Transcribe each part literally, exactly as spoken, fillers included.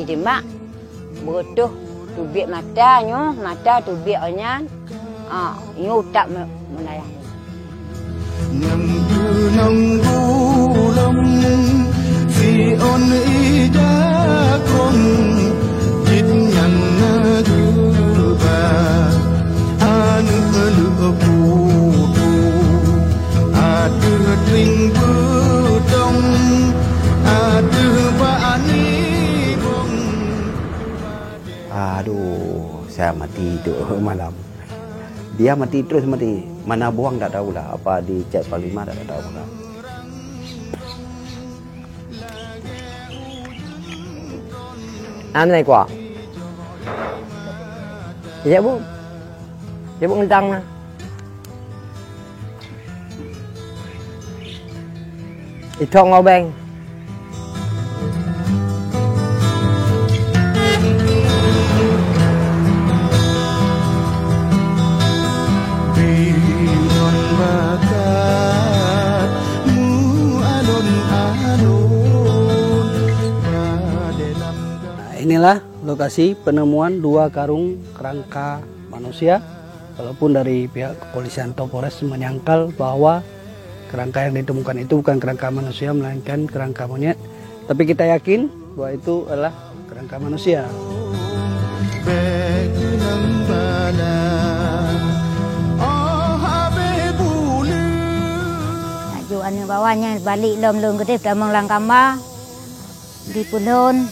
Timak, beureutoh teubiet mata nyoe, mata teubiet awaknyan, ah, nyoe utak me-, meunayah. Nyang keunong gulong siôn ija kong, cit nyang na geuba aneuk leueh putu, ateueh tring beutong, ateueh bak anibong. Aduh, saya mati tu malam. Dia mati terus mati. Mana buang tak tahulah. Apa dicek panglima tak tahulah. Anai kuah. Ya bu. Ya bu ngentang na. Itong obeng. Bilon bakat mu alon-alon. Nah, inilah lokasi penemuan dua karung kerangka manusia. Walaupun dari pihak kepolisian atau Polres menyangkal bahwa kerangka yang ditemukan itu bukan kerangka manusia, melainkan kerangka monyet, tapi kita yakin bahwa itu adalah kerangka manusia. Laju aneuk bawah nyan balik lom lôn keudeh tamong lam kama. Dipeulhon,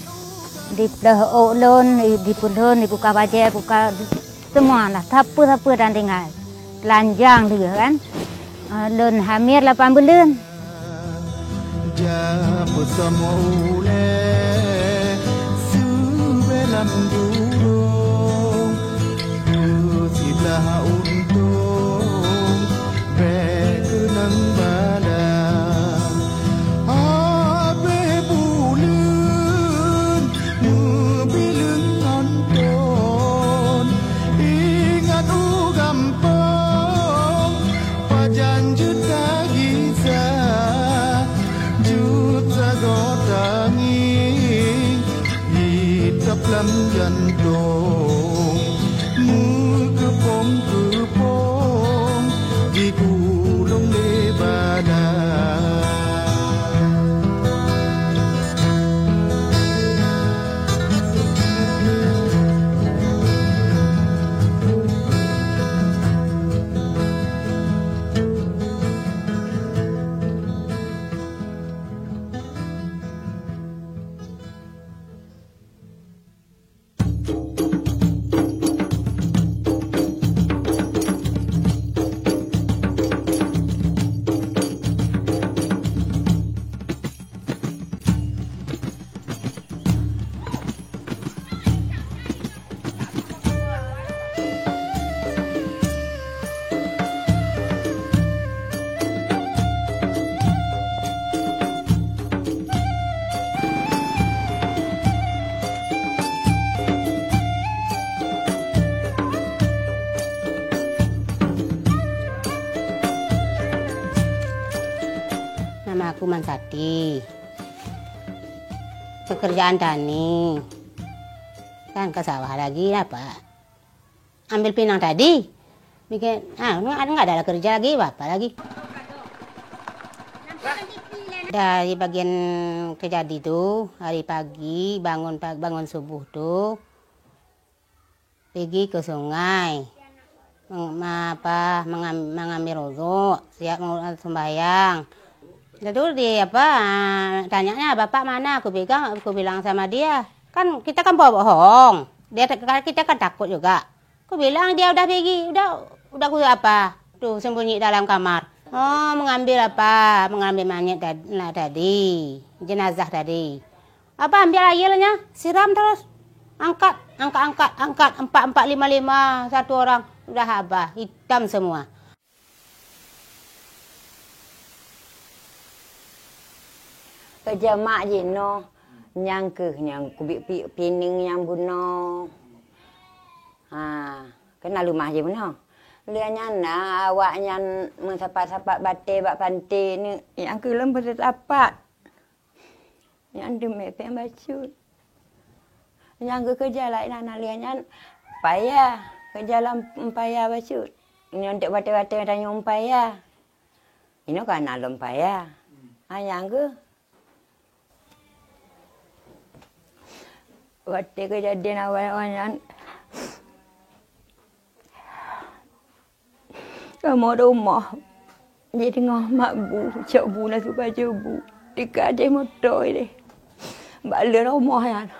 dipeulhon ôk lôn, dipeulhon, dibuka bajée, buka semualah, sapeue-sapeue dan tinggai. Telanjang lheueh kan. Ah, lôn hamil lapan buleuen. Japeusom ulée subée lam jurông, dua siblah untông, bék keunong bala. Habéh buleuen meubileuen ngon thon, ingat u gampông, pajan jeuet tagisa, jeuet sagoe tangieng. Itôb lam jantông, meukeupông-keupông, jigulong lé bala. Nama aku Mansati. Pekerjaan tani. Kan ke sawah lagi lah, Pak. Ambil pinang tadi. Mikir, ah, enggak ada lah kerja lagi, apa lagi. Dari bagian kejadi tu, hari pagi bangun pa-, bangun subuh tu, pigi ke sungai. Meng-, ma-, apa, mengam-, mengambil wuduk, siap mau sembahyang. Lalu di apa, ah, tanyanya, "Bapak mana?" Aku bilang, aku bilang sama dia. Kan kita kan bohong. Dia, kita kan takut juga. Aku bilang dia udah pergi, udah, udah aku apa? Tuh sembunyi dalam kamar. Oh, mengambil apa? Mengambil mayat tad-, lah tadi, jenazah tadi. Apa ambil airnya, siram terus. Angkat, angkat, angkat, angkat. Empat, empat, lima, lima, satu orang. Udah abah, hitam semua. Peujamak jinoe, nyang keuh nyang kubiet pi-, pineung nyang bunoe. Ha, keunan leumah jih bunoe. Lheueh nyan na awaknyan meusapat-sapat batée bak panté ni, nyang keuh lom beuteusapat. Nyan teumé péng bacut. Nyang geukeureuja laén hana lé nyan paya, keureuja lam paya bacut. Nyoe teuk batée-batée tanyoe paya. Inoe ka na lom paya. Ha nyang geuh. Watée keujadian awai-awai nyan, kamoe rumoh jiteungoh mak bu, cok bu na suka cok bu. Tika deh moto deh. Bak le rumoh nyan.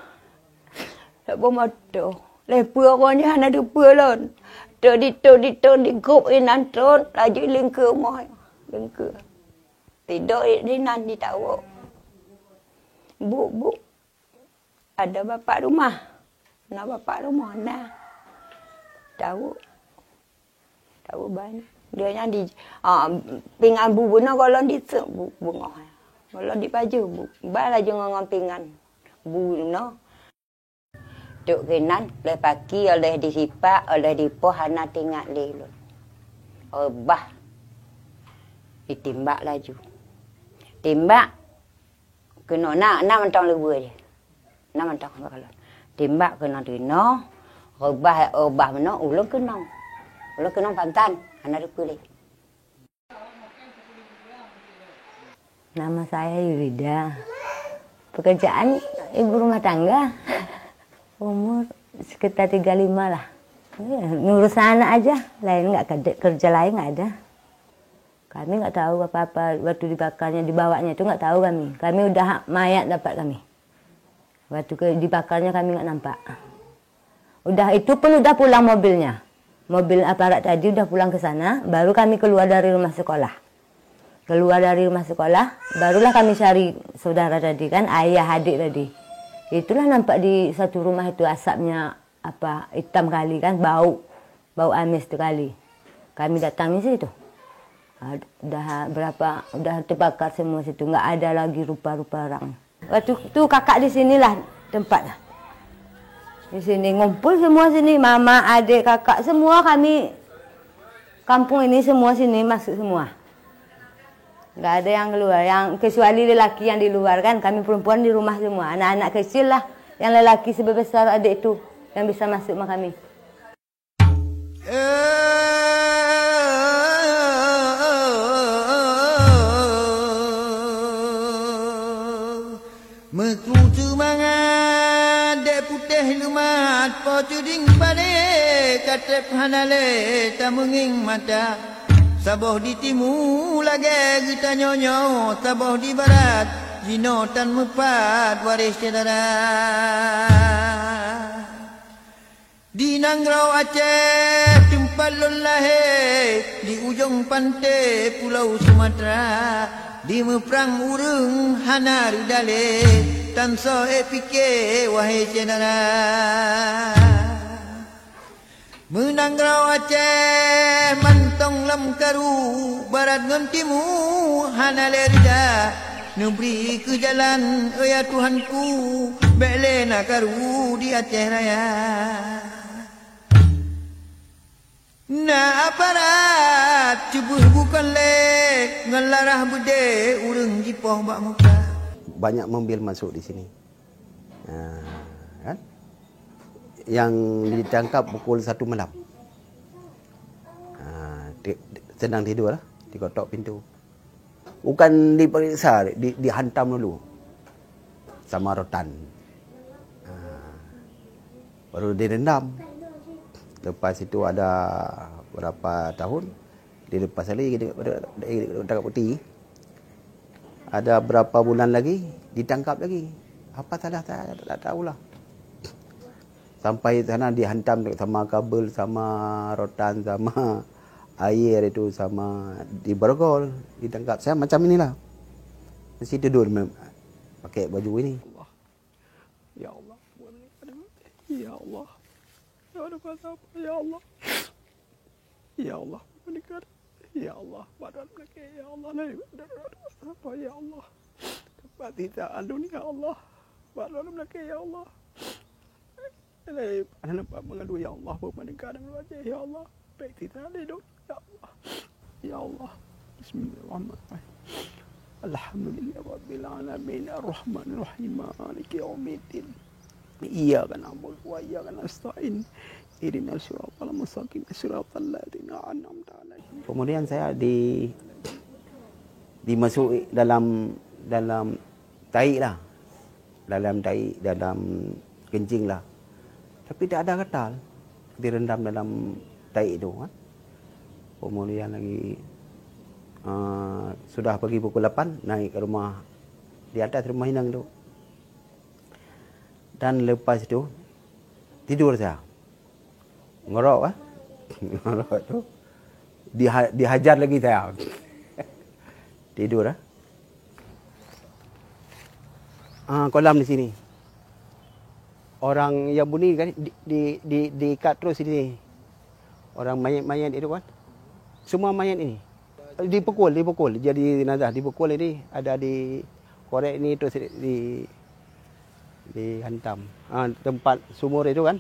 Saboh moto. Lé peue kon nyan hana teupeue lôn. Todi, todi, todi gop inan tron, laju lingkeue rumoh. Lingkeue. Tido di nan di tawok. Bu, bu. Ada bapak rumah. Na bapak rumah, na. Tawok. Tawok ban. Dia nyan di, ah, pingan bu bunoe golom di bu, bungoh. Golom di baju bu. Ba laju ngon, ngon pingan. Bu bunoe. Trok keunan, lheueh paki, lheueh disipak, lheueh dipoh hana teuingat lé lôn. Oh bah, ditimbak laju. Timbak keunoe na, na mantong leubeue jih. Na mantong bak lôn. Timbak keunoe teunoe, reubah, reubah meunoe ulôn keunong. Ulôn keunong pantan, hana teupeue lé. Nama saya Yurida. Pekerjaan ibu rumah tangga. Umur sekitar tiga lima lah. Ya, ngurus anak aja, lain nggak kerja, kerja lain nggak ada. Kami nggak tahu apa-apa waktu dibakarnya, dibawanya itu nggak tahu kami. Kami udah mayat dapat kami. Waktu ke dibakarnya kami nggak nampak. Udah itu pun udah pulang mobilnya. Mobil aparat tadi udah pulang ke sana, baru kami keluar dari rumah sekolah. Keluar dari rumah sekolah, barulah kami cari saudara tadi kan, ayah adik tadi. Itulah nampak di satu rumah itu asapnya apa, hitam kali kan, bau, bau amis sekali. Kami datang di situ. Ah, dah berapa, dah terbakar semua situ, nggak ada lagi rupa-rupa orang. Waktu tu kakak di sinilah tempat. Di sini ngumpul semua sini, mama, adik, kakak, semua kami kampung ini semua sini masuk semua. Nggak ada yang keluar, yang kecuali lelaki yang di luar kan, kami perempuan di rumah semua. Anak-anak kecil lah, yang lelaki sebesar adik tu yang bisa masuk sama kami. Meukutu mangat dek putéh lumat, po cuding padé ka treb hana lé tameungieng mata. Saboh di timu lagée geutanyonyoe, saboh di barat jinoe tan meupat waréh syedara. Di nanggroe Aceh teumpat lôn lahé, di ujong panté Pulo Sumatra, di meuprang ureuëng hana reuda lé, tan soe ék pike wahé syedara. Meunanggroe Aceh mantong lam karu, barat ngon timu hana lé reuda. Neubri keu jalan, ya Tuhanku, bék lé na karu di Aceh Raya. Na aparat cuboh bukon lé, ngon larah beudé ureuëng jipoh bak muka. Banyak mobil masuk di sini. Ha, kan? Yang ditangkap pukul satu malam. Ha, di, di, sedang tidur lah, diketok pintu. Bukan diperiksa, di, dihantam dulu sama rotan. Ha, baru direndam. Lepas itu ada berapa tahun, dilepas lagi ke, ke, ke, ke, ke, ke putih. Ada berapa bulan lagi, ditangkap lagi. Apa salah saya, tak tahulah. Sampai sana dihantam sama kabel, sama rotan, sama air itu, sama diborgol, ditangkap. Saya macam inilah. Mesti tidur me-, pakai baju ini. Allah. Ya Allah. Ya Allah. Ya Allah. Ya Allah. Ya Allah, meuningkat. Ya Allah, badan lagi. Ya Allah, lai badan, aduh, apa, ya Allah. Tempat kita anu ni, ya Allah. Badan lagi, ya Allah. Lai, anak nampak mengadu, ya Allah, meuningkat, ya Allah. Baik kita ni, dok. Ya Allah. Ya Allah. Bismillahirrahmanirrahim. Alhamdulillah rabbil alamin, arrahmanirrahim, maliki yaumiddin. Iyyaka na'budu wa iyyaka nasta'in. Ihdinas siratal mustaqim, siratal ladzina an'amta 'alaihim. Kemudian saya di, dimasuk dalam, dalam tahi lah. Dalam tahi, dalam kencing lah. Tapi tak ada gatal. Direndam dalam tahi tu, kan. Kemudian lagi, ah, sudah pagi pukul lapan, naik ke rumah, di atas rumah inong tu. Dan lepas itu, tidur saya. Ngorok, ah. Ngorok tu. Diha-, dihajar lagi saya. Tidur, ah. Ah, kolam di sini. Orang yang bunyi kan di, di, di, diikat terus di sini. Orang mayat-mayat itu kan. Semua mayat ini. Dipukul, dipukul. Jadi jenazah dipukul ini, ada dikorek ini terus di, dihantam. Ah, tempat sumur itu kan.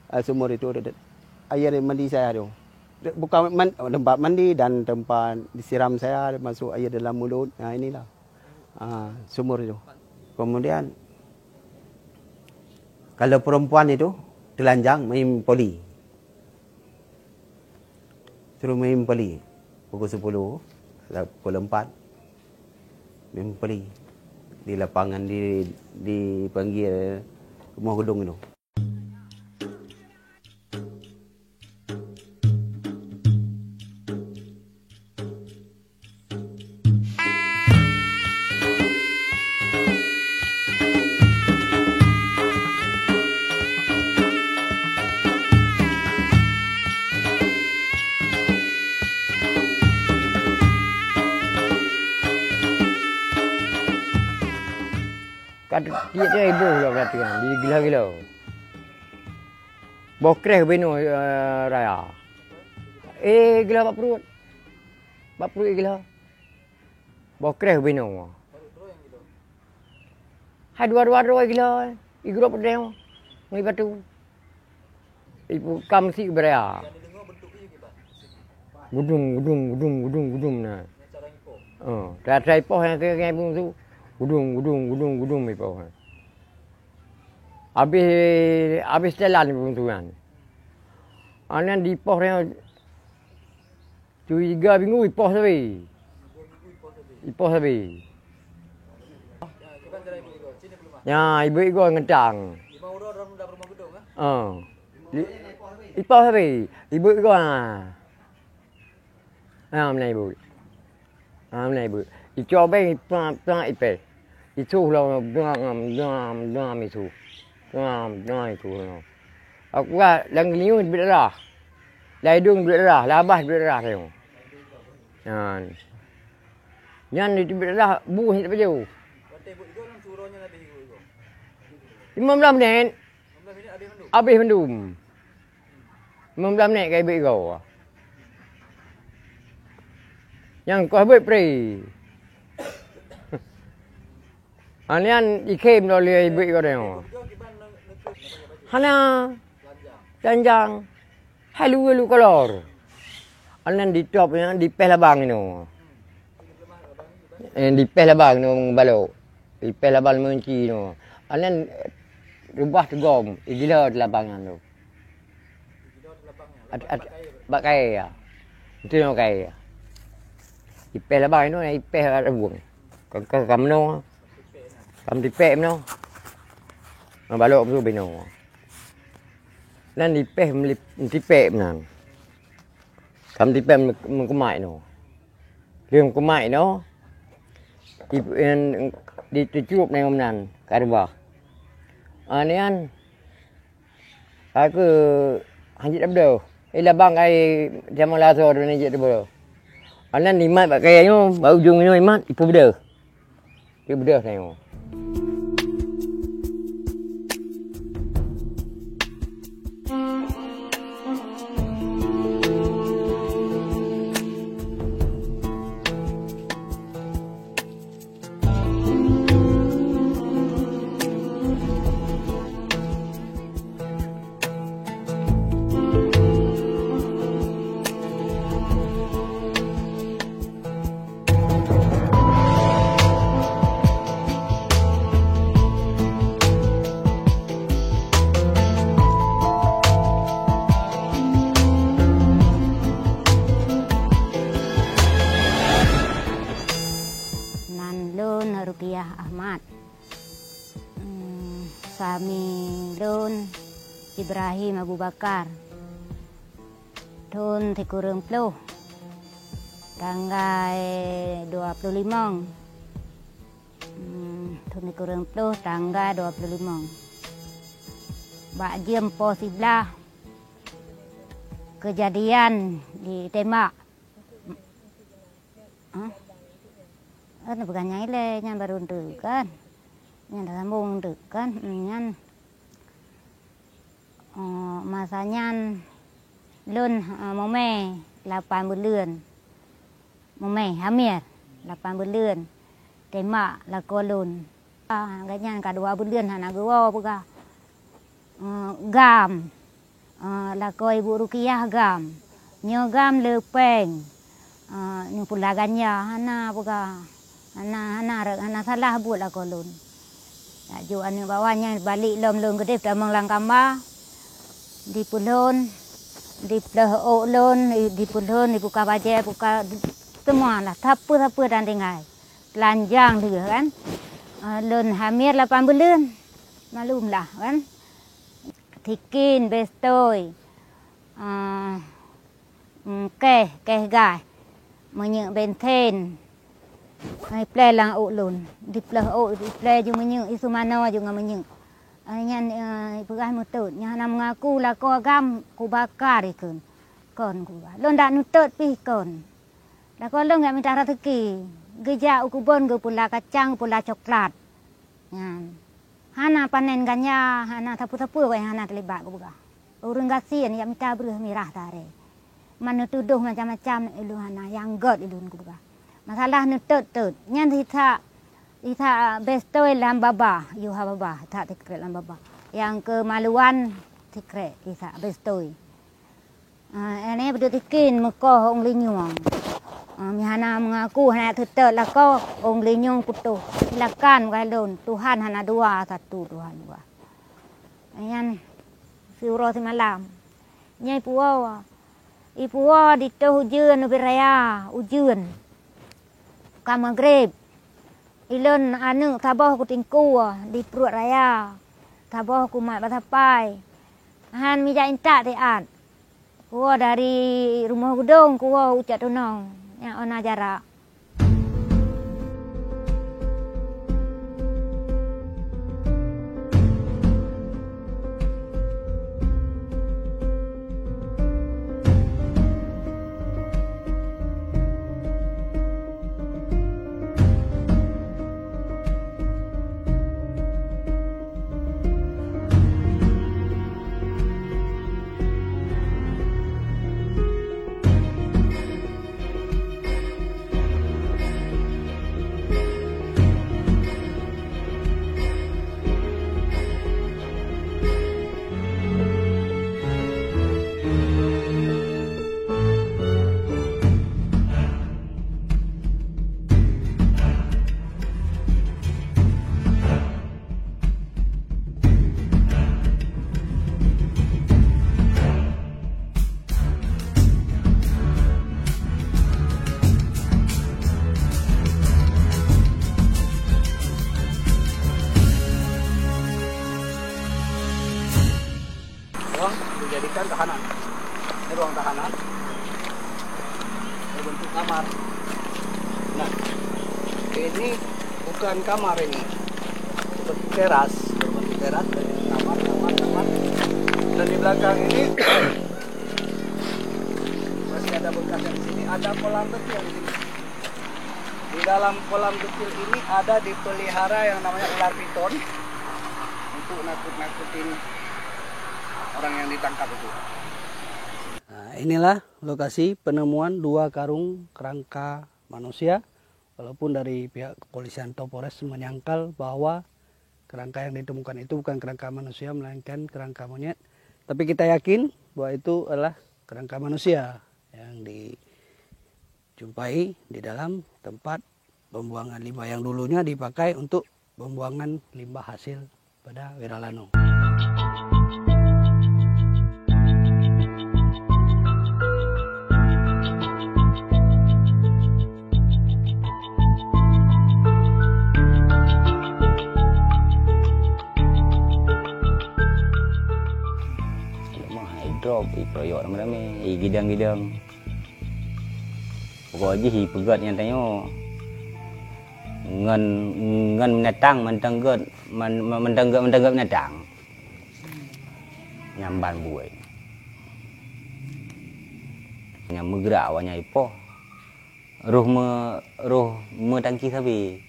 Ah, sumur itu ada, ada air mandi saya tu. Bukan man-, tempat mandi dan tempat disiram saya, masuk air dalam mulut. Ah, inilah. Ah, sumur itu. Kemudian, kalau perempuan itu telanjang main voli. Suruh main voli. Pukul sepuluh, pukul empat. Main voli. Di lapangan di, di pinggir Rumah Gedong itu. Ka tiep-tiep iboh lom latihan, digila-gila. Boh kreh binoe, eh, raya. Eh, gila bak pruet. Bak pruet gila. Boh kreh binoe. Hai dua-dua droe gila, igrop deng ngon batu. Ibu kam si beraya. Gudum, gudum, gudum, gudum, gudum na. Oh, dah saya poh yang ke yang tu. Gudum, gudum, gudum, gudum ipoh. Habis, habis jalan ibu tu kan. Anan di poh yang Tiga minggu ipoh sabe. Ipoh sabe. Nya, ibu igoe ngeutang. Ah. Ipoh sabe. Ibu igoe, ha. Ha, meunan ibu. Ha, meunan ibu. Icok beng, iplang, plang ipeh. Isuh lom, dam, dam, dam isuh. Dam, dam isuh lom. Aku rasa lam geulinyueng teubiet darah. Lam idong teubiet darah, lam babah teubiet darah teuh. Nyan. Nyan teubiet darah, bu hana tapajoh. Limong belas menit. Abéh mandum. Limong belas menit ka ibeuk igoe. Nyang koh beuet pre. Anian ikhem lom lé ibeuk igoe nyoe. Hana. Janjang. Hai lu, lu kolor. Anan ditop nyan, dipeh labang inoe. Eh, dipeh labang inoe balok. Dipeh labang meunci inoe. Anan reubah teugom, igila di labang nyan tu. At, at, bak kayèe ya. Itu nyoe kayèe ya. Dipeh labang inoe, dipeh kat rebueng. Ka, ka, ka meunoe. Ka meutipek meunoe. Balok meusu binoe. Nan dipeh meulip-, meutipek meunan. Ka meutipek meu-, meukumat inoe. Lheueh meukumat inoe, di, en, di, teucup nyoe meunan, ka reubah. Anian, ka keu hanjeuet tabeudôh. Eh, labang kai jameun lasoe droeneuh jeuet tabeudôh. Anan imat bak kayèe nyoe, bak ujong nyoe imat, ipeubeudôh. Di beudôh tanyoe. Kami lôn Ibrahim Abu Bakar, thôn sikureueng ploh, tanggai dua ploh limong. Hmm, thôn sikureueng ploh, tanggai dua ploh limong. Bak jeuem poh siblaih keujadian jitembak. Hah? Kan bukan nyang ilée, nyan barô teuk kan. Nyan dah sambung teuk kan. Nyan, eh, masa nyan lôn, eh, mumé lapan buleuen. Mumé hamil lapan buleuen. Tembak lakoe lôn. Ah, gobnyan ka dua buleuen hana geuwoe peugah. Eh, GAM. Eh, lakoe Ibu Rukiah GAM. Nyoe GAM le péng. Eh, nyoe pula ganja hana peugah. Hana, hana, hana salah buet lakoe lôn. Laju aneuk bak awak nyan balek lom lôn keudeh tamong lam kama. Dipeulhon, dipleuh ôk lôn, dipeulhon, dibuka bajée, buka semua lah. Sapeue-sapeue dan tinggai. Telanjang lheueh kan. Eh, lôn hamil lapan buleuen. Malum lah kan. Tikin, bestoi, ah, mm, keh, keh gaih, minyeuk bensin, iplée lam ôk lôn, dipleuh ôk, iplée ju minyeuk, isu manoe ju ngon minyeuk. Ah, nyan, eh, peugah meutot, nyang hana meungaku lakoe GAM kubakar ikheun. Kon kubakar. Lôn dak neutot pih kon. Lakoe lôn jak mita raseuki, geujak u keubon geupula kacang, geupula coklat. Nyan. Hana panen ganja, hana sapeue-sapeue nyang hana teulibat geupeugah. Ureuëng gasien jak mita breueh mirah taré. Man neutudoh macam-macam ulôn hana, nyang gét ulôn geupeugah. Masalah neutot-tot. Nyan sisa, sisa bestoi lam babah, yuha babah, that sikrek lam babah. Nyang keumaluan sikrek sisa bestoi. Ah, ini beudôh tikin meukoh ong linyueng. Ah, mi hana meungaku hana teutot lakoe ong linyueng putôh. Silakan bak lôn, Tuhan hana dua, satu Tuhan dua. Nyan siuroe simalam. Nyan ipuwoe. Ipuwoe ditoh ujeuen ubit raya, ujeuen. Ka maghrib. Ilôn aneuk saboh kutingkue di pruet raya. Saboh kumat basapai. Han mijak intat siat. Kuwoe dari rumoh geudong kuwoe u Cot Tunong, nyang ona jarak. Ruang dijadikan tahanan. Ini ruang tahanan. Berbentuk kamar. Nah, ini bukan kamar ini. Seperti teras, berbentuk teras, dari kamar, kamar, kamar. Dan di belakang ini masih ada bekasnya di sini, ada kolam kecil di sini. Di dalam kolam kecil ini ada dipelihara yang namanya ular piton untuk nakut-nakutin orang yang ditangkap itu. Nah, inilah lokasi penemuan dua karung kerangka manusia. Walaupun dari pihak kepolisian atau Polres menyangkal bahwa kerangka yang ditemukan itu bukan kerangka manusia, melainkan kerangka monyet. Tapi kita yakin bahwa itu adalah kerangka manusia yang dijumpai di dalam tempat pembuangan limbah yang dulunya dipakai untuk pembuangan limbah hasil pada Wiralano. Ih, gidong-gidong. Pokok jih ipeugét nyang tanyoe ngon, ngon binatang mantong gét, man-, man-, mantong gét, mantong gét binatang. Nyang ban buet. Nyang meugrak awak nyan ipoh. Roh me-, roh meutangki sabe.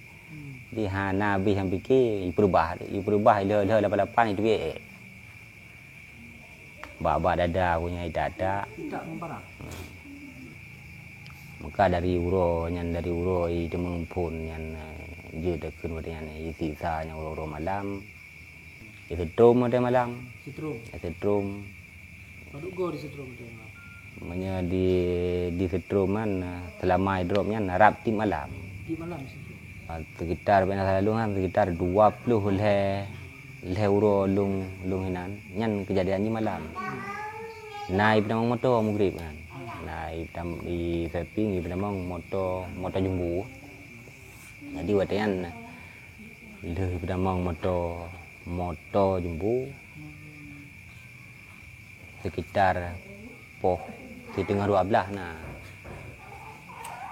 Di hana habéh nyang pike, ipeurubah, ipeurubah ilheueh-lheueh lapan-lapan itu ék. Bak-bak dada ku nyang itak-tak. Itak ngon parang. Hmm. Maka dari uroe nyan, dari uroe i teumeuphon nyan, eh, jeuet takheun watée nyan, eh, i siksa nyan uroe-uroe malam. Isetrom watée malam. Setrom. Isetrom. Padub goe disetrom watée malam? Meunyoe di, disetrom nyan, eh, seulama idrop nyan rab tiep malam. Tiep malam disetrom. Ah, sekitar, bak na salah lôn kan, sekitar dua ploh lhée, lhée uroe lôn, lôn hinan. Nyan keujadian jih malam. Na ipeutamong moto mugrib nyan. Na ipeudam-, i samping ipeutamong moto, moto jumbo. Jadi watée nyan lheueh ipeutamong moto, moto jumbo, sekitar poh siteungoh dua blaih na.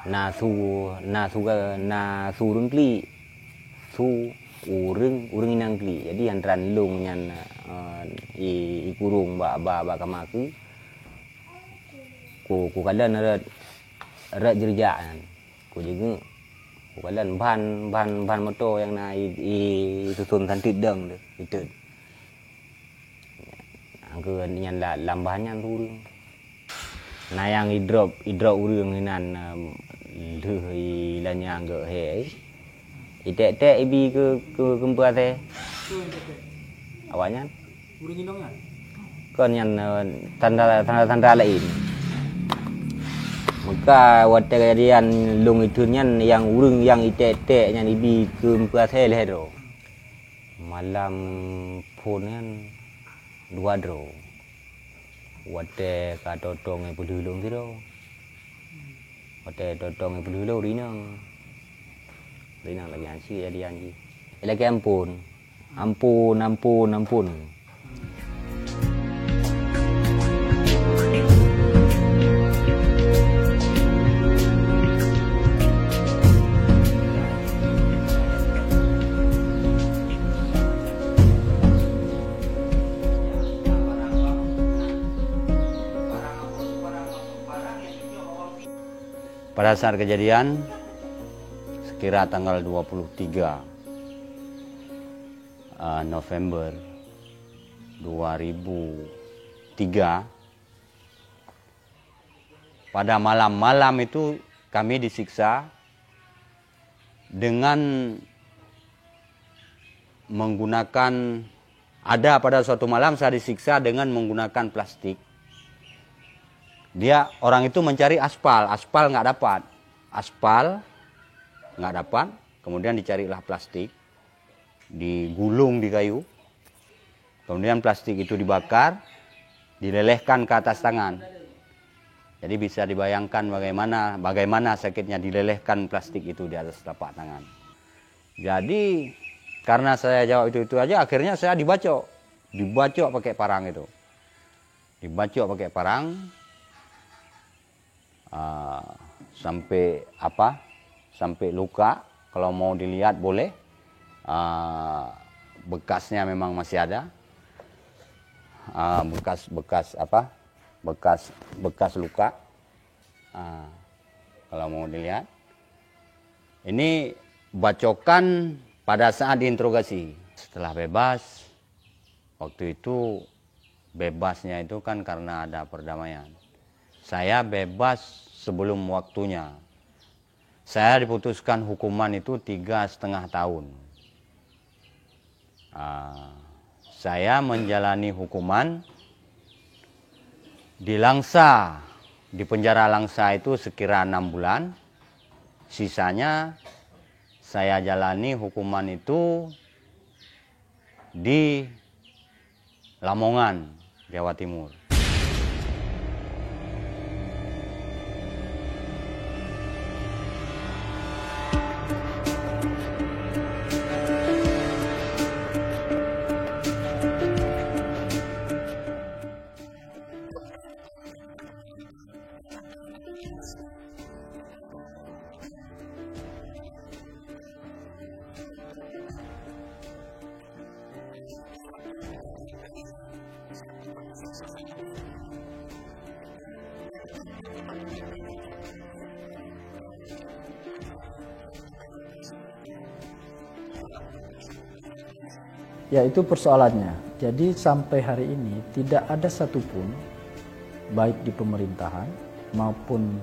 Na su, na su, na su ureuëng klik. Su ureuëng, ureuëng inong klik. Jadi antara lôn nyan, eh, i, ikurong bak, bak, bak kama keuh. Ku, kukalon rot, rot jeureuja nyan. Kujingeuk. Kukalon ban, ban, ban moto nyang na i, i, isuson santit dong tu, itot. Angkeu nyan la-, lam ban nyan tu ureuëng. Na nyang idrop, idrop ureuëng inan, em, lheueh ilanya geuh he. Itek-tek ibi keu, keu, keu meupeue asai. Awaknyan? Ureuëng inong nyan? Kon nyan, eh, tanda, tanda-tanda laén. Meuka watée kejadian lôn itheun nyan, nyang ureuëng nyang itek-tek nyan ibi keu meupeue asai lhée droe. Malam phon nyan dua droe. Watée ka totong ngon peulheueh lôn sidroe. Watée totong ngon peulheueh lôn rinong. Rinong lagée nyan cit kejadian jih. Ilakée ampôn. Ampôn, ampôn, ampôn. Pada saat kejadian, sekira tanggal dua puluh tiga, eh, November dua ribu tiga, pada malam-malam itu kami disiksa dengan menggunakan, ada pada suatu malam saya disiksa dengan menggunakan plastik. Dia, orang itu mencari aspal, aspal nggak dapat. Aspal nggak dapat, kemudian dicarilah plastik, digulung di kayu, kemudian plastik itu dibakar, dilelehkan ke atas tangan. Jadi bisa dibayangkan bagaimana, bagaimana sakitnya dilelehkan plastik itu di atas telapak tangan. Jadi karena saya jawab itu-itu aja, akhirnya saya dibacok, dibacok pakai parang itu, dibacok pakai parang, ah, sampai apa, sampai luka. Kalau mau dilihat boleh, ah, bekasnya memang masih ada. Ah, bekas, bekas apa, bekas, bekas luka. Ah, kalau mau dilihat, ini bacokan pada saat diinterogasi. Setelah bebas, waktu itu bebasnya itu kan karena ada perdamaian. Saya bebas sebelum waktunya. Saya diputuskan hukuman itu tiga setengah tahun. Ah, saya menjalani hukuman di Langsa, di penjara Langsa itu sekira enam bulan. Sisanya saya jalani hukuman itu di Lamongan, Jawa Timur. Ya, itu persoalannya. Jadi, sampai hari ini tidak ada satupun, baik di pemerintahan maupun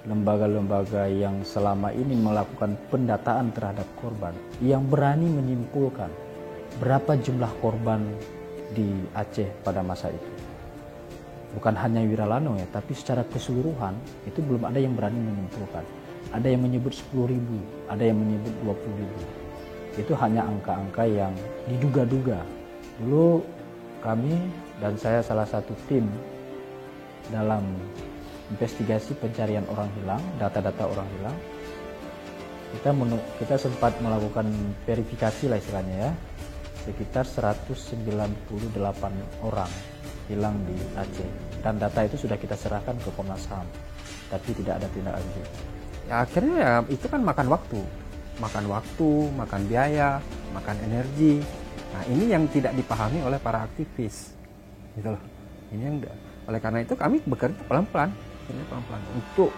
lembaga-lembaga yang selama ini melakukan pendataan terhadap korban, yang berani menyimpulkan berapa jumlah korban di Aceh pada masa itu. Bukan hanya Wiralano ya, tapi secara keseluruhan itu belum ada yang berani menyimpulkan. Ada yang menyebut sepuluh ribu, ada yang menyebut dua puluh ribu. Itu hanya angka-angka yang diduga-duga. Dulu kami dan saya salah satu tim dalam investigasi pencarian orang hilang, data-data orang hilang. Kita menu-, kita sempat melakukan verifikasi lah istilahnya ya, sekitar seratus sembilan puluh delapan orang hilang di Aceh. Dan data itu sudah kita serahkan ke Komnas ham, tapi tidak ada tindak lanjut. Ya, akhirnya ya, itu kan makan waktu. Makan waktu, makan biaya, makan energi. Nah, ini yang tidak dipahami oleh para aktivis. Gitu loh. Ini yang, oleh karena itu kami bekerja pelan-pelan, bekerja pelan-pelan. Untuk,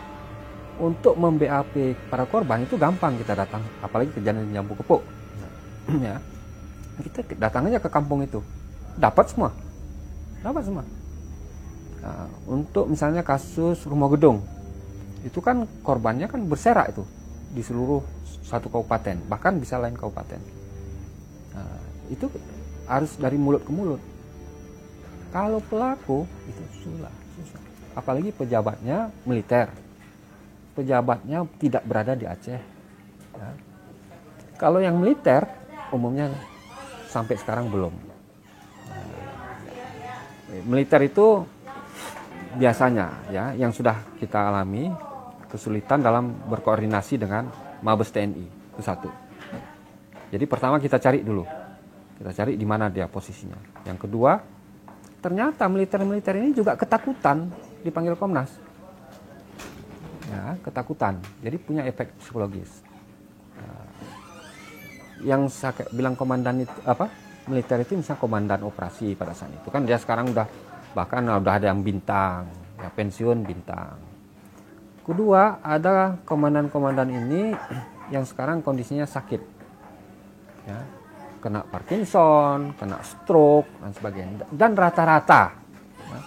untuk mem-B A P para korban itu gampang kita datang, apalagi kejadian Jambu Kepok. Ya. Kita datang aja ke kampung itu. Dapat semua. Dapat semua. Nah, untuk misalnya kasus Rumah Gedung, itu kan korbannya kan berserak itu di seluruh satu kabupaten, bahkan bisa lain kabupaten. Nah, itu harus dari mulut ke mulut. Kalau pelaku itu susah, susah. Apalagi pejabatnya militer. Pejabatnya tidak berada di Aceh. Ya. Kalau yang militer umumnya sampai sekarang belum. Militer itu biasanya ya yang sudah kita alami kesulitan dalam berkoordinasi dengan Mabes T N I. Itu satu. Jadi pertama kita cari dulu. Kita cari di mana dia posisinya. Yang kedua, ternyata militer-militer ini juga ketakutan dipanggil Komnas. Ya, ketakutan. Jadi punya efek psikologis. Nah, yang saya bilang komandan itu apa? Militer itu misalnya komandan operasi pada saat itu kan dia sekarang udah bahkan udah ada yang bintang, ya pensiun bintang. Kedua, ada komandan-komandan ini yang sekarang kondisinya sakit. Ya, kena Parkinson, kena stroke dan sebagainya. Dan rata-rata ya,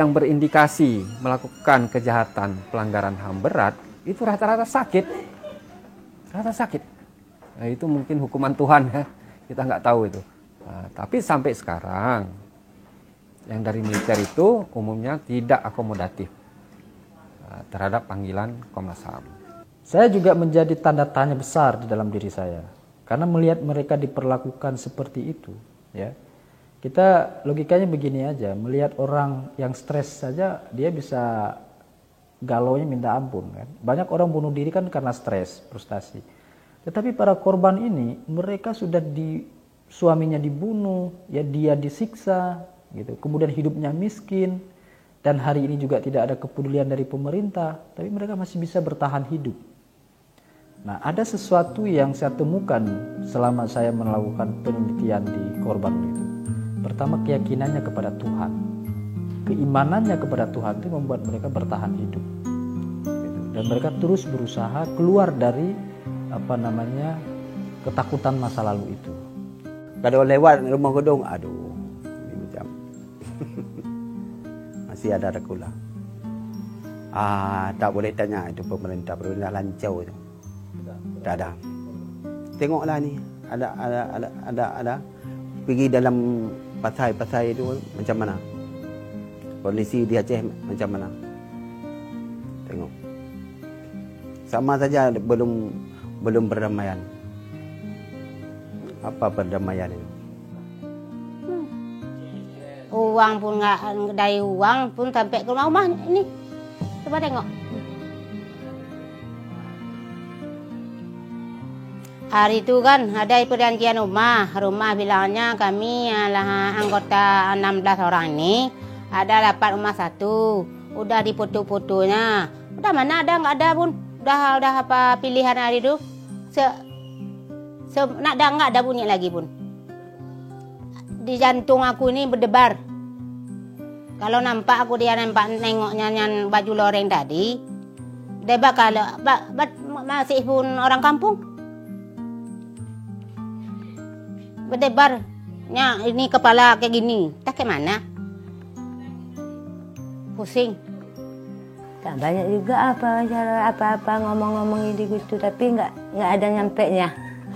yang berindikasi melakukan kejahatan pelanggaran ham berat itu rata-rata sakit. Rata sakit. Nah, itu mungkin hukuman Tuhan ya. Kita nggak tahu itu. Nah, tapi sampai sekarang yang dari militer itu umumnya tidak akomodatif eh, terhadap panggilan Komnas ham. Saya juga menjadi tanda tanya besar di dalam diri saya karena melihat mereka diperlakukan seperti itu, ya. Kita logikanya begini aja, melihat orang yang stres saja dia bisa galonya minta ampun kan. Banyak orang bunuh diri kan karena stres, frustasi. Tetapi para korban ini mereka sudah di suaminya dibunuh, ya dia disiksa gitu. Kemudian hidupnya miskin dan hari ini juga tidak ada kepedulian dari pemerintah, tapi mereka masih bisa bertahan hidup. Nah, ada sesuatu yang saya temukan selama saya melakukan penelitian di korban itu. Pertama, keyakinannya kepada Tuhan. Keimanannya kepada Tuhan itu membuat mereka bertahan hidup. Dan mereka terus berusaha keluar dari apa namanya ketakutan masa lalu itu. Kalau lewat Rumah Gedung, aduh, ini macam masih ada sekolah. Ah, tak boleh tanya itu pemerintah, pemerintah lancau itu. Tak ada. Tengoklah ni, ada ada ada ada ada pergi dalam pasai-pasai itu macam mana? Kondisi di Aceh macam mana? Tengok. Sama saja belum belum perdamaian. Apa perdamaian itu? Uang pun nggak dari uang pun sampai ke rumah-rumah ini. Coba tengok. Hari tu kan ada perjanjian rumah. Rumah bilangnya kami adalah anggota enam belas orang ini ada dapat rumah satu. Udah dipoto-fotonya. Udah mana ada nggak ada pun. Udah udah apa pilihan hari tu. Se, se nak dah nggak ada bunyi lagi pun. Di jantung aku ini berdebar. Kalau nampak aku dia nampak nengok nyan, nyan baju loreng tadi, deba kalau ba, ba, masih pun orang kampung. Berdebar. Nyak, ini kepala kayak gini. Entah kayak mana. Pusing. Tak banyak juga apa cara apa-apa ngomong-ngomong ini gitu, tapi nggak nggak ada nyampenya.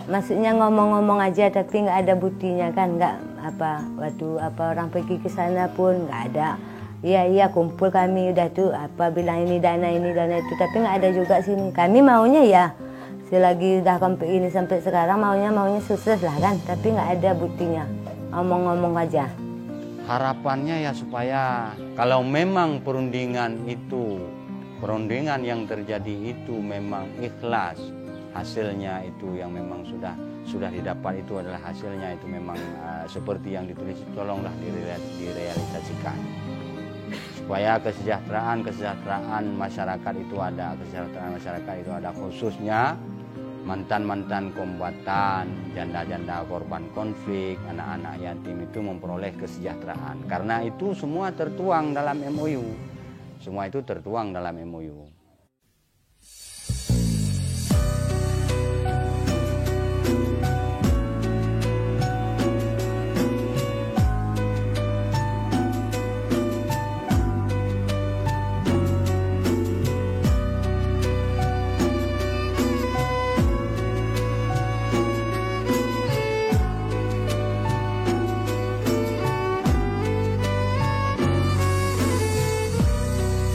Maksudnya ngomong-ngomong aja tapi nggak ada buktinya kan, nggak apa, waktu apa orang pergi ke sana pun nggak ada. Iya, iya, kumpul kami udah tu apa bilang ini dana, ini dana itu, tapi nggak ada juga sini. Kami maunya ya, selagi udah sampai ini sampai sekarang maunya maunya sukses lah kan, tapi nggak ada buktinya. Ngomong-ngomong aja. Harapannya ya supaya kalau memang perundingan itu, perundingan yang terjadi itu memang ikhlas, hasilnya itu yang memang sudah sudah didapat itu adalah hasilnya itu memang, ah, seperti yang ditulis, tolonglah direa-, direalisasikan. Supaya kesejahteraan-kesejahteraan masyarakat itu ada, kesejahteraan masyarakat itu ada, khususnya mantan-mantan kombatan, janda-janda korban konflik, anak-anak yatim itu memperoleh kesejahteraan. Karena itu semua tertuang dalam M O U. Semua itu tertuang dalam M O U.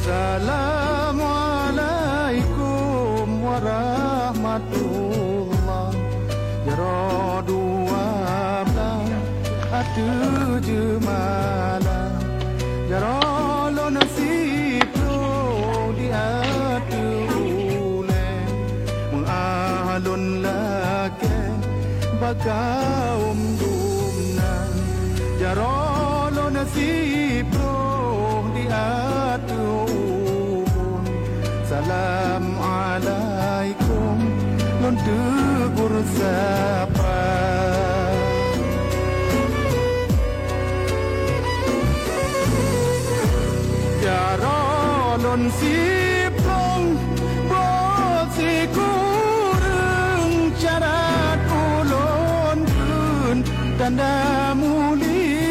Assalamualaikum warahmatullah. Jaroe dua blah ateueh jeumala. Jaroe lôn siplôh di ateueh ulèe. Meuah lôn lakèe bagaum gumna. Jaroe lôn siplôh di ateueh ubon. Salam alaikum lôn teugor sapa. Jaroe lôn siplôh boh sikureueng syarat ulôn kheun tanda mulia.